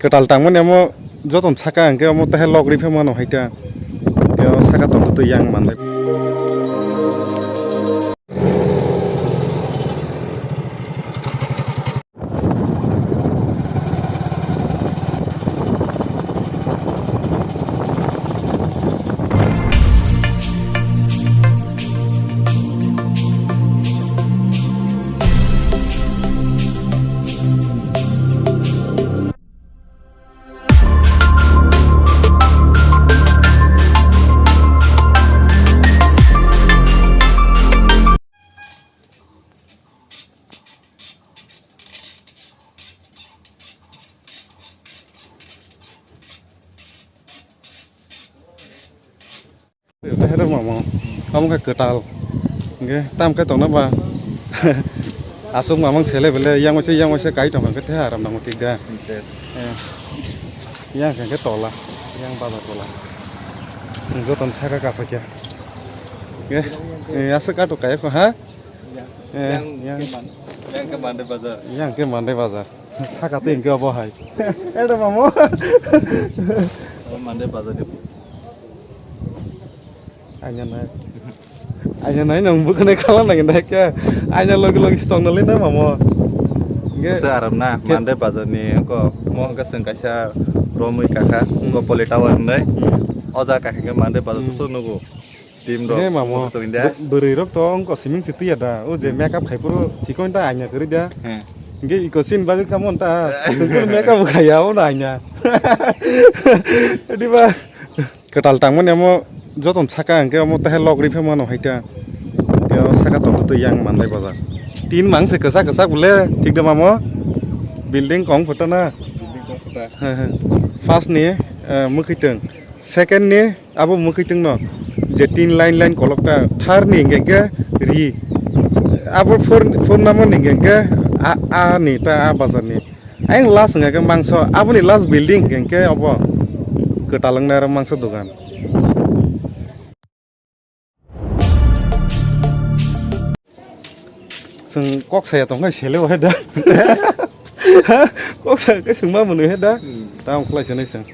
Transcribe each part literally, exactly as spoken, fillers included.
Kwtal tangmani omo jotono saka hwnkhe omo tahai logri phai mano hai ta. Tei o saka tongtwtwi yang manlai. Tei hero mamo, omo khe kwtal. Hwnkhe tam khe tongna ba. Aswk mamang sele bele, yang waisa, yang waisa kai tongkha khe tei aram nango tik da. Hwnkhe. Eh, yang khe tola, yang bazar tola. Chwng jotono saka kaphai khe. Hwnkhe, eh, aswk katok kai kho ha? Eh, yang, yang. Yang khe man-, yang khe Mandai bazar. Yang khe Mandai bazar. Saka twi hwnkhe obo hai. Edo mamo. Obo Mandai bazar ni. Aina nai. Aina nai nang bukhanai khala nang nai khe. Aina logi logi stong nalai na mamo. Nge. Sa aram na, ke- Mandai bazar ni ko mo ga seng kaisa romwi kakha, Hmm. ko Poli Tower nai. Hmm. Oja kakha ke Mandai bazar Hmm. tu so nugo. Team rok. He mamo, tong india. Bw-, bwrwi rok to wngkha swimming se twiya da. O je makeup khai phuru chikon ta aina kwrwi da. He. Hingke iko sin bagwi kamo ta. Tungkol makeup khaiya o na aina. Diba? Kwtal tangmani amo joton saka hingke amo tahe logri phe mano hai ta. Tei o saka tongtwtwi yang Mandai bazar. Tin mang se kwchak kwchak bole, thik da mamo? Building kong phota na? Building kong phota. He, he. First ni, eh, mwkhwitwng. Second ni abo mwkhwitwng no je tin line line kolok ta, third ni hingke ke ri. Abo four, four number ni hingke ke a, a ni ta a bazar ni. Ayang last hingke ke mangso, abo ni last building hingke ke obo kwtal wngnai aro mangso dogan. Chwng kok saya tongkha sele o hai da. Kok saya khe chwngma mwnwi hai da. Hmm. Tamo khlai se nai chwng.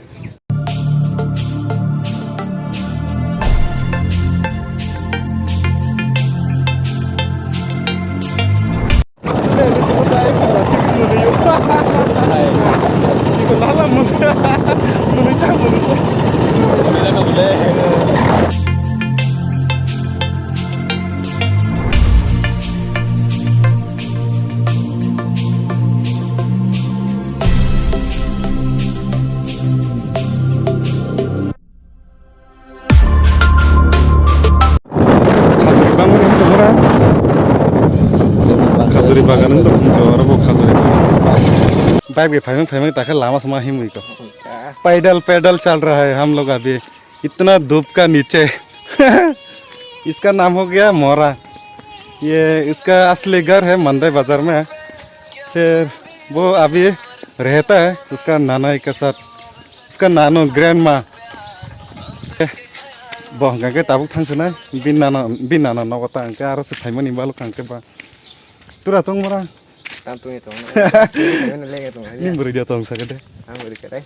Khajuri bangmani hwn tongo ra. Khajuri bagan wng tong kho, oro bo khajuri bagan. Bike bai phaimang phaimang ta khe lama sama himwi kho. Paidal paidal chal raha hai hum log abhi. Itna dhub ka niche. Iska naam ho gaya Mora. Ye iska asli ghar hai Mandai bazar mein. Phir wo abhi rehta hai uska nanai ke saath. Uska nanu, grandma. Eh, bo hwnkha khe tabuk thang swnai, bini nana, bini nana nogo ta hwnkhe aro se phaimani balo hwnkha khe ba. Tura tong mora. Ang tongwi tongo. Tongwi lege tongo. Ni bwrwi dia tong sakhe de. Ang bwrwi khe dai.